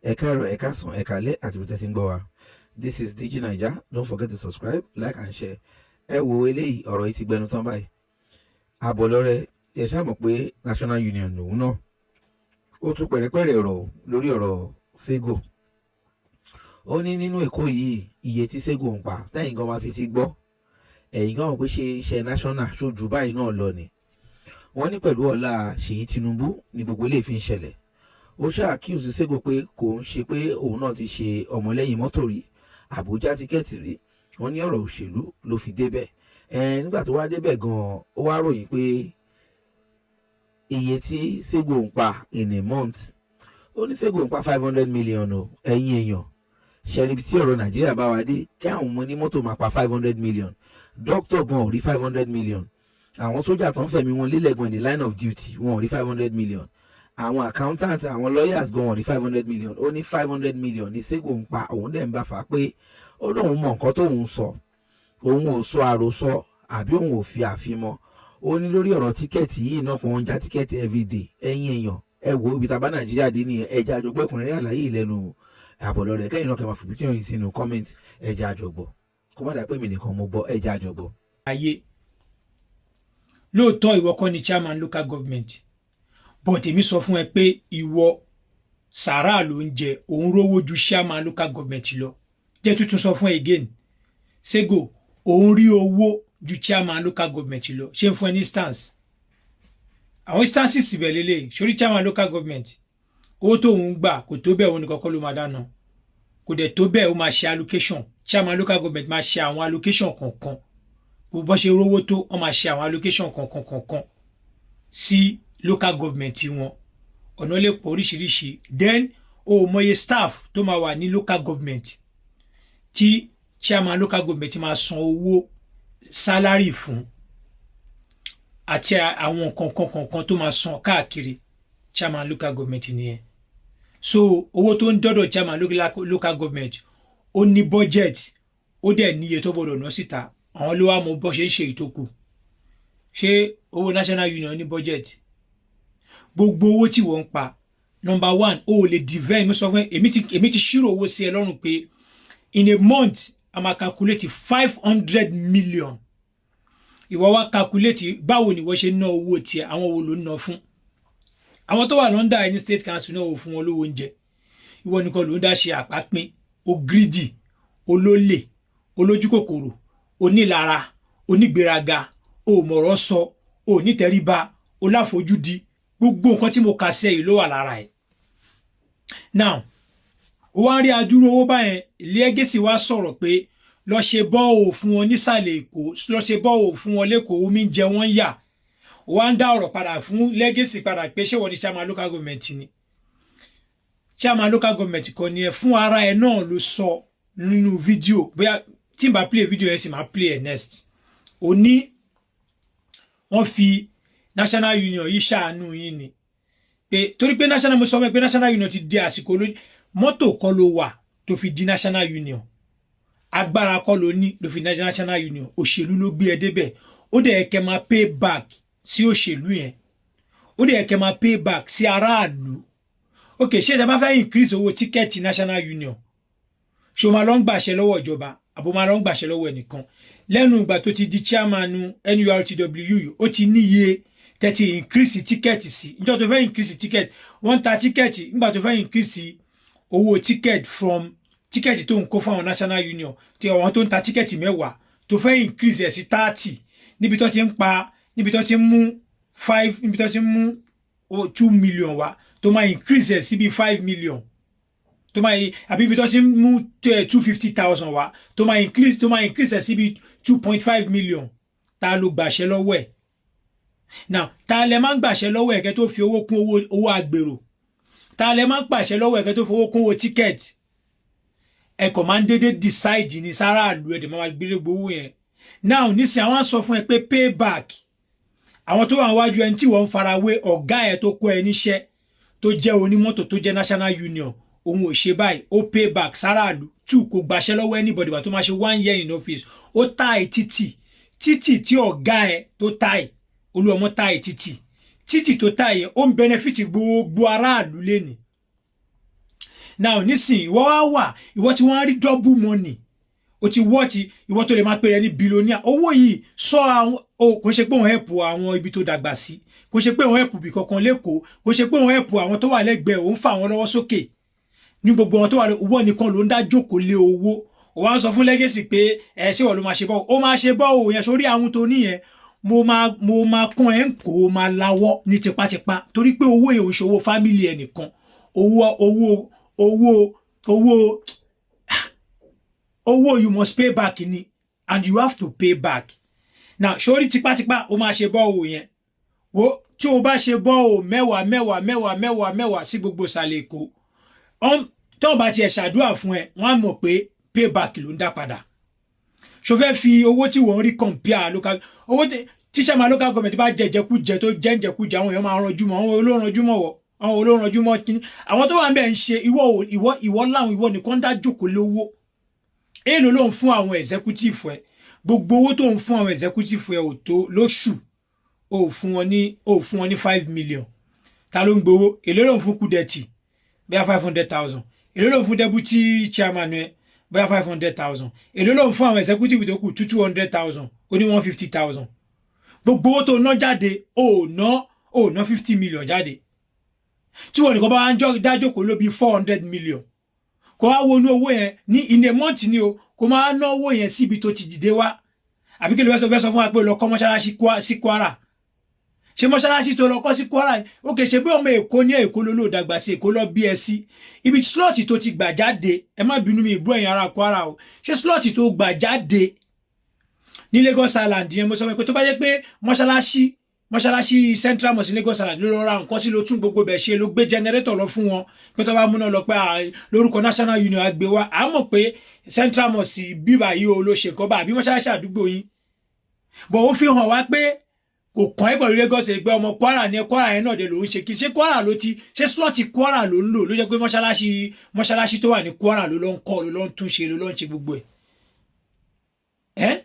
Ẹ káàárọ̀, ẹ káàsán, ẹ káalẹ́ àti bí tẹ́ ti ń gbọ́ wa. This is DG Naija. Don't forget to subscribe, like and share. Ẹ wo eléyìí, ọ̀rọ̀ yìí ti gbẹnu tán báyìí. Àbọ̀lọ́rẹ́, ẹ ṣáà mọ̀ pé National Union lòun náà. Ó tún pẹ̀rẹ́pẹ̀rẹ̀ ọ̀rọ̀ lórí ọ̀rọ̀ Sego. Ó ní nínú Èkó yìí, iye tí Sego ń pa, tẹ́yìn gan máa fi ti gbọ́. Ẹ̀yin gan mọ̀ pé ṣe iṣẹ́ national ṣojú báyìí náà lọ ni. Wọ́n ní pẹ̀lú ọlá Ṣèyí Tinubu ní gbogbo eléyìí fi ń ṣẹlẹ̀. Ó ṣáà accuse Sego pé kò ń ṣe pé òun náà ti ṣe ọmọlẹ́yìn mọ́tò rí, Àbújá ticket rí. Wọ́n ní ọ̀rọ̀ òṣèlú ló fi débẹ̀. Ẹ nígbà tó wá débẹ̀ gan-an, ó wá ròyìn pé iye tí Sego ń pa in a month, ó ní Sego ń pa 500 million o. Ẹ̀yin èèyàn, ṣẹ̀rí tí ọ̀rọ̀ Nàìjíríà bá wa dé, kí àwọn ọmọ ní mọ́tò máa pa 500 million, dókítà gan ò rí 500 million, àwọn sójà tó ń fẹ̀mí wọn lélẹ̀ gan in the line of duty, wọn ò rí 500 million, àwọn accountant, àwọn lawyers gan wọn ò rí 500 million. Ó ní 500 million ní Sego ń pa. Òun dẹ̀ ń bá fà á pé ó lóun mọ nǹkan tóun sọ, òun ò sọ àròsọ àbí òun ò fi àfimọ́. Ó ní lórí ọ̀rọ̀ ticket yìí náà, kò ń já ticket everyday. Ẹ̀yin èèyàn, ẹ wo ibi tá a bá Nàìjíríà dé nìyẹn. Ẹ jẹ́ àjọgbọ́ ẹ̀kúnrẹ́rẹ́ àlàyé ìlẹ́nu Àbọ̀lọ́rẹ̀. Kẹ́yìn náà kẹ́ máa fi picture yìí sínú comment. Ẹ jẹ́ àjọgbọ́, kó má dà pé mi nìkan mo gbọ́. Ẹ jẹ́ àjọgbọ́. Ayé lóòótọ́, ìwọ kọ́ ni chairman local government, but èmi sọ fún ẹ pé ìwọ, sàrà ló ń jẹ, òun rówó ju chairman local government lọ. Jẹ́ tuntun sọ fún ẹ again, Sego, òun rí owó ju chairman local government lọ. Ṣé n fún ẹ ní instance? Àwọn instances ibẹ̀ lélẹ̀ sórí. Chairman local government, owó tóun ń gbà kò tó bẹ́ẹ̀. Òun nìkan kọ́ ló máa dáná, kò dẹ̀ tó bẹ́ẹ̀. Ó máa ṣe allocation. Chairman local government máa ṣe àwọn allocation kọ̀ọ̀kan. Gbogbo bó ṣe rówó tó, wọ́n máa ṣe àwọn allocation kọ̀ọ̀kan kọ̀ọ̀kan sí local government wọn. Ọ̀nà lè pọ̀ oríṣiríṣi. Then o ò mọye staff tó máa wà ní local government tí chairman local government máa san owó salary fún, àti àwọn nǹkan kan kọ̀ọ̀kan tó máa san káàkiri. Chairman local government nìyẹn. So owó tó ń dọ́dọ̀ chairman local government, ó ní budget, ó dẹ̀ níye tó gbọdọ̀ ná síta. Àwọn ló wá mọ bó ṣe ń ṣe ìtókù. Ṣé owó national union ní budget? Gbogbo owó tí wọ́n ń pa, number one, o ò lè defend. Mo sọ fún ẹ, èmi ti ṣírò owó sí ẹ lọ́rùn pé in a month, a máa calculate 500 million. Ìwọ wá calculate, báwo ni ìwọ ṣe ná owó tiẹ̀? Àwọn wo ló ń ná fún? Àwọn tó wà lọ́ndà ẹni state council náà, ò fún wọn lówó oúnjẹ. Ìwọ nìkan ló ń dá ṣe àpapín. O greedy, olólè, olójúkòkòrò, onílara, onígbéraga, o mọ̀rọ̀ sọ, o nítẹríba, o láfojúdi. Gbogbo nǹkan tí mo kà sí ẹ̀yìn ló wà lára ẹ̀. Now, ó wá ń rí adúrú owó báyẹn. Legacy wá sọ̀rọ̀ pé lọ ṣe borehole fún wọn nísàlẹ̀ Èkó, lọ ṣe borehole fún wọn lẹ́kọ̀ọ́, omi ń jẹ wọ́n yà. Ó wá ń dá ọ̀rọ̀ padà fún Legacy padà pé ṣé wọ́n ní chairman local government ni? Chairman local government kọ́ ni ẹ. Fún ara ẹ náà ló sọ nínú fídíò. Bóyá tí n bá play fídíò yẹn sì máa play ẹ next. Ó ní wọ́n fi national union yìí ṣàánú yín ni, pé torí pé national, mo sọ fún ẹ pé national union ti di àsìkò lójú. Mọ́tò kọ́ ló wà tó fi di national union, agbára kọ́ ló ní ló fi di national union, òṣèlú ló gbé ẹ débẹ̀. Ó dẹ̀ kẹ́ máa pay back sí òṣèlú yẹn, ó dẹ̀ kẹ́ máa pay back sí aráàlú. Ok, ṣé ẹ bá fẹ́ increase owó ticket national union, ṣé o máa lọ ń gbàṣẹ lọ́wọ́ ìjọba, àbò máa lọ ń gbàṣẹ lọ́wọ́ ẹnìkan? Lẹ́nu ìgbà tó ti di chairman NURTW, ó ti níye tẹ́tí increase ticket sí. Níjọ́ tó fẹ́ increase ticket, wọ́n ń ta ticket. Nígbà tó fẹ́ increase owó ticket from ticket tó ń kó fún àwọn national union, tí àwọn tó ń ta ticket 10 tó fẹ́ increase ẹ̀ sí 30, níbi tó ti ń pa, níbi tó ti ń mú five, níbi tó ti ń mú 2 million wá, tó máa increase ẹ̀ sí bí 5 million, tó máa, àbí ibi tó ti ń mú 250,000 wá, tó máa increase ẹ̀ sí bí 2.5 million, ta ló gbàṣẹ lọ́wọ́ ẹ̀? Now, ta lẹ máa ń gbàṣẹ lọ́wọ́ ẹ̀ kẹ́ tó fi owó kún owó agbèrò? Ta lẹ máa ń pàṣẹ lọ́wọ́ ẹ̀ kẹ́ tó fi owó kún owó ticket? Ẹ kàn máa ń dédé decide ní sáráàlú, ẹ̀ dẹ̀ máa gbélé gbowó yẹn. Now, nísìnyí, àwọn sọ fún ẹ pé pay back àwọn tó wà níwájú ẹni tí wọ́n ń farawé. Ọ̀gá ẹ̀ tó kọ́ ẹ níṣẹ́, tó jẹ́ onímọ́tò, tó jẹ́ national union, òun ò ṣe báyìí. Ó pay back sáráàlú. Two, kò gbàṣẹ lọ́wọ́ anybody wà tó máa ṣe one year in office. Ó tar títì, títì tí ọ̀gá ẹ̀ tó tar, Olúọmọ tar títì, títì tó tar yẹn, ó ń benefit gbogbo aráàlú lẹ́nìí. Now nísìnyí, ìwọ wá wà, ìwọ tí wọ́n á rí double money, o ti wọ́ ti ìwọ tó lè máa pèrè ní billionaire. Owó yìí sọ àwọn o, kò ń ṣe pé òun help àwọn ibi tó dàgbà sí, kò ń ṣe pé òun help ibì kankan lẹ́kọ̀ọ́, kò ń ṣe pé òun help àwọn tó wà lẹ́gbẹ̀ẹ́, òun fà wọ́n lọ́wọ́ sókè ní gbogbo àwọn tó wà. Owó nìkan ló ń dá jókòó lé owó. Ó wá ń sọ fún Legacy pé ẹ ṣé wọ́n ló máa ṣe bọ́, ó máa ṣe bọ́ òun yẹn sórí àwọn tó níyẹn. Mo máa kún ẹ̀ ń kó o máa lawọ́ ní tipátipá, torí pé owó yẹn ò ń ṣòwò family ẹ̀ nìkan. Owó owó owó owó owó, you must pay back ni, and you have to pay back now. Sórí tipátipá, ó máa ṣe bọ́ òun yẹn. Wo, tí o bá ṣe bọ́ ò mẹ́wàá mẹ́wàá mẹ́wàá mẹ́wàá mẹ́wàá sí gbogbo ìsàlẹ̀ Èkó, tó bá tiẹ̀ ṣàdúrà fún ẹ, wọ́n á mọ̀ pé payback ló ń dá padà. Ṣo fẹ́ fi owó tí wọ́n ń rí compare local owó tí sẹ́ma local government bá jẹ jẹkújẹ tó jẹ́ jẹkújẹ, àwọn èèyàn máa ranjú mọ́, àwọn olóranjú mọ́ wọ, àwọn olóranjú mọ́ kíní, àwọn tó wà ń bẹ̀ ń ṣe. Ìwọ ìwọ ìwọ láwọn, ìwọ nìkan dá jókòó lówó. Èèlò ló ń fún àwọn executive ẹ? Gbogbo owó tó ń fún àwọn executive ẹ ò tó lóṣù. Ó fún wọn ní 5 million. Ta ló ń gbowó? Èló ló ń fún Kúdẹ̀tì? Bóyá 500,000. Èló ló ń fún deputy chairman ẹ? Bóyá 500,000. Èló ló ń fún àwọn executive tó kù? 200,000. Ó ní 150,000. Gbogbo owó tó ná jáde, ó ná 50 million jáde. Tí wọn nìkan bá ń dájókòó ló bí 400 million, kó wá wọnú owó yẹn ní in a month ni o, kó máa ná owó yẹn síbi tó ti dìde wá, àbí kí ló fẹ́ sọ fún wa pé lọ kọ́ mọ́ṣáláṣí sí Kwara? Ṣe mọ́ṣáláṣí tó lọ kọ́ sí Kwara, ó kè ṣe bí ọmọ Èkó ní Èkó ló lò dàgbà sí, Èkó lọ bí ẹ sí, ibi slot tó ti gbà jáde. Ẹ má bínú, mi ìbú ẹ̀yin ará Kwara o. Ṣé slot tó gbà jáde ní Lagos Island yẹn, mo sọ pé tó bá jẹ́ pé mọ́ṣáláṣí Central Mosque Lagos Island ló lọ ra nǹkan sí, ló tún gbogbo bẹ̀ ṣe, ló gbé generator lọ fún wọn pé tó bá múná lọ, pé lórúkọ National Union àgbé wa, à mọ̀ pé Central Mosque bíbà yìí o ló ṣe nǹkan bá, àbí mọ́ṣáláṣí àdúgbò yín bọ̀. Ó fi hàn wá pé kò kàn ẹ́ pẹ̀lú Lagos, pé ọmọ Kwara ní Kwara yẹn náà dé ló ń ṣe kí ṣé Kwara ló ti ṣé slot Kwara ló ń lò, ló jẹ́ pé mọ́ṣáláṣí tó wà ní Kwara ló ló ń kọ́, ló ló ń tún ṣe, ló ló ń ṣe gbogbo ẹ̀ ẹ́.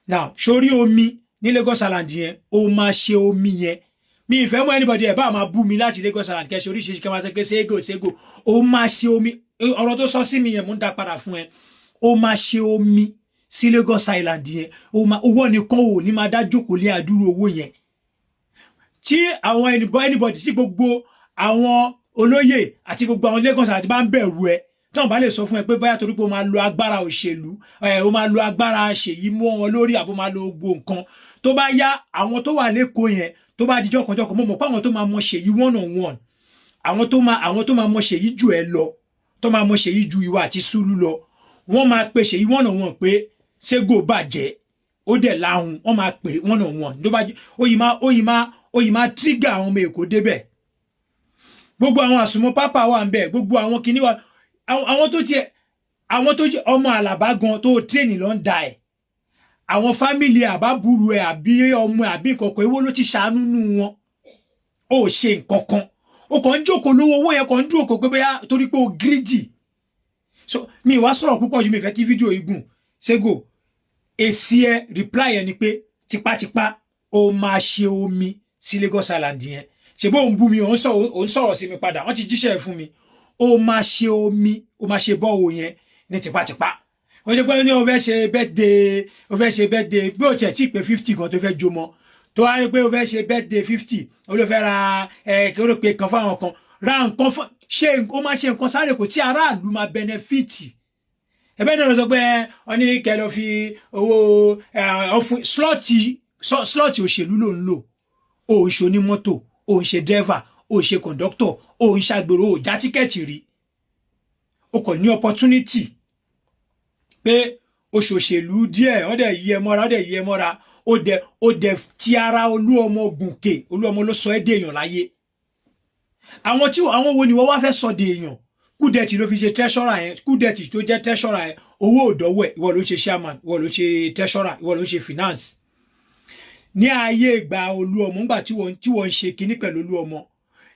Now, sórí omi ní Lagos Island yẹn, ó máa ṣe omi yẹn. Mi ìfẹ́ mú anybody ẹ̀ bá máa bú mi láti Lagos Island, kẹ́sì oríṣiríṣi kẹ́ máa ṣe pé Sego Sego, ó máa ṣe omi. Ọ̀rọ̀ tó sọ sí mi yẹn, mò ń dá padà fún ẹ. Ó máa ṣe omi sí Lagos Island yẹn. Ó máa owó nìkan ò ní máa dá jókòó lé àdúró owó yẹn tí àwọn anybody sí gbogbo àwọn olóyè àti gbogbo àwọn Lagos Island bá ń bẹ̀rù ẹ, tí wọn bá lè sọ fún ẹ pé báyà torí pé o máa lo agbára òṣèlú ẹ, o máa lo agbára ṣèyí mú wọn lórí, àbó máa lo gbogbo nǹkan tó bá yá àwọn tó wà lẹ́kọ̀ọ́ yẹn, tó bá dijọ́ kanjọ́ kan, mo mọ̀ pé àwọn tó máa mọ Ṣèyí one on one, àwọn tó máa mọ Ṣèyí jù ẹ lọ, tó máa mọ Ṣèyí ju ìwà àti Sùúrù lọ, wọ́n máa pe Ṣèyí one on one pé Sego bàjẹ́, ó dẹ̀ láhùn. Wọ́n máa pè one on one ló bá ó yìí máa trigger àwọn ọmọ Èkó débẹ̀. Gbogbo àwọn àsùnmọ́ pápá wà ń bẹ̀, gbogbo àwọn kinní wa, àwọn tó tiẹ̀, àwọn tó jẹ́ ọmọ Àlàbá gan tó train ló ń da ẹ̀, àwọn family àbábúrú ẹ̀ àbí ọmọ ẹ̀ àbí nǹkan kan, èwo ló ti ṣàánú nù wọn? Ó ṣe nǹkan kan, ó kàn ń jókòó lówó owó yẹn, kàn ń dúró kò pé bóyá torí pé ó greedy. So mi wá sọ̀rọ̀ púpọ̀ ju, mi fẹ́ kí fídíò yìí gùn. Sego, èsì ẹ, reply ẹ ni pé tipátipá, ó máa ṣe omi sí Lagos Island yẹn. Ṣe bó ń bú mi, òun sọ̀rọ̀ sí mi padà, wọ́n ti jíṣẹ́ fún mi. Ó máa ṣe omi, ó máa ṣe bọ́ọ̀ yẹn ní tipátipá. Wọ́n ṣe pé ní o fẹ́ ṣe birthday, o fẹ́ ṣe birthday, bí o tiẹ̀ tí pé 50 gan tó fẹ́ jó mọ́, tó wáyé pé o fẹ́ ṣe birthday 50, o ló fẹ́ ra ẹ kí o rò pé kan fáwọn kan ra nǹkan fún ṣe, ó máa ṣe nǹkan sáré kò tí aráàlú máa benefit. Ẹbẹ́ náà lọ sọ pé wọ́n ní kẹ́ lọ fi owó ọ̀fun slot òṣèlú ló ń lò. Ó ń ṣe onímọ́tò, ó ń ṣe driver, ó ń ṣe conductor, ó ń ṣàgbèrò, ó já ticket rí. O kò ní opportunity pé oṣòṣèlú díẹ̀, wọ́n dẹ̀ yí ẹ mọ́ra, wọ́n dẹ̀ yí ẹ mọ́ra. Ó dẹ̀ ti ara Olú Ọmọ gùnkè. Olú Ọmọ ló sọ ẹ́ dèèyàn láyé. Àwọn tí àwọn wo ni wọ́n wá fẹ́ sọ dèèyàn? Kúdẹ̀tì ló fi ṣe treasurer yẹn. Kúdẹ̀tì tó jẹ́ treasurer yẹn, owó òdọ́wọ́ ẹ̀. Ìwọ ló ń ṣe chairman, ìwọ ló ń ṣe treasurer, ìwọ ló ń ṣe finance. Ní ayé ìgbà Olú Ọmọ, ńgbà tí wọ́n ń ṣe kinní pẹ̀lú Olú Ọmọ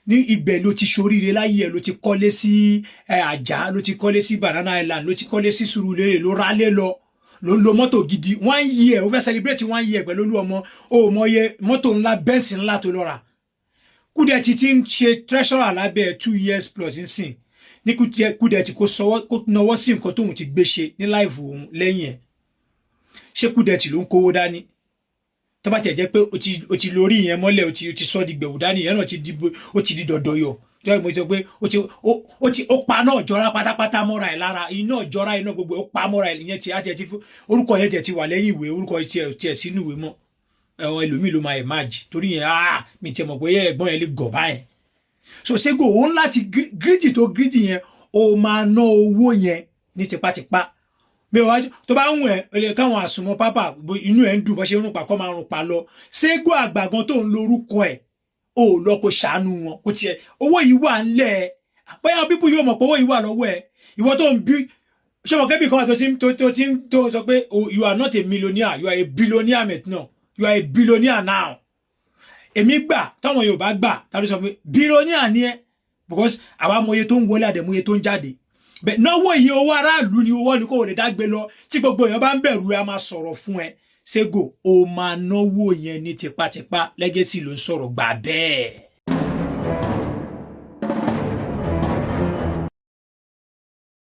ní ibẹ̀, ló ti ṣoríire láyé ẹ̀, ló ti kọ́lé sí Àjà, ló ti kọ́lé sí Banana Island, ló ti kọ́lé sí Sùúrùlérè, ló rálé lọ, ló ń lo mọ́tò gidi. One year, ó fẹ́ celebrate one year pẹ̀lú Olú Ọmọ, ó mọye mọ́tò ńlá, Benz ńlá tó lọ rà. Kúdẹ̀tì ti ń ṣe treasurer lábẹ́ 2 years plus nsìn. Ní Kúdẹ̀tì kó sọwọ́, kó nawọ́ sí nǹkan tóun ti gbé ṣe ní life òun lẹ́yìn ẹ̀. Ṣé Kúdẹ̀tì ló ń kówó dání? Tó bá tiẹ̀ jẹ́ pé o ti lórí ìyẹn mọ́lẹ̀, o ti sọ́ di gbẹ̀wò dání, ìyẹn náà ti di, ó ti di dọ̀dọ̀yọ̀. Tó yẹ mo sọ pé ó ti ó pa náà jọra pátápátá mọ́ra ẹ̀ lára, iná jọra, iná gbogbo ó pa mọ́ra ẹ̀. Ìyẹn ti àti ẹ̀ ti fún orúkọ yẹn tiẹ̀ ti wà lẹ́yìn ìwé, orúkọ tiẹ̀ sínú ìwé mọ́. Ẹ̀wọ̀n ẹlòmíì ló máa emerge torí yẹn. Ah, mi tiẹ̀ mọ̀ pé ẹ̀gbọ́n yẹn lè gọ̀ báyẹn. So Sego, òun láti greedy tó greedy yẹn, ó máa ná owó yẹn ní tipátipá. Mi ò wá tó bá ń wẹ̀ ẹ lè káwọn àsùnmọ́ pápá inú ẹ̀ ń dùn bó ṣe ń rún pa kọ́ máa rún pa lọ. Sego àgbàgan tó ń lorúkọ ẹ̀, ó lọ kó ṣàánú wọn, kó tiẹ̀ owó yìí wà ńlẹ̀. Bóyá bíbú yóò mọ̀ pé owó yìí wà lọ́wọ́ ẹ̀. Ìwọ tó ń bí ṣé mo kẹ́bí kan tó ti tó sọ pé, oh, you are not a millionaire, you are a billionaire maintenant. You are a billionaire now. Èmi gbà, táwọn Yorùbá gbà tàbí sọ pé billionaire ni ẹ, because àwa mọye tó ń wọlé, àdẹ̀mọye tó ń jáde. Bẹ́ẹ̀ náwó yìí, owó aráàlú ni, owó ni kò lè dágbé lọ. Tí gbogbo èèyàn bá ń bẹ̀rù ẹ, a máa sọ̀rọ̀ fún ẹ. Sego, o máa náwó yẹn ní tipátipá. Legacy ló ń sọ̀rọ̀, gbà bẹ́ẹ̀.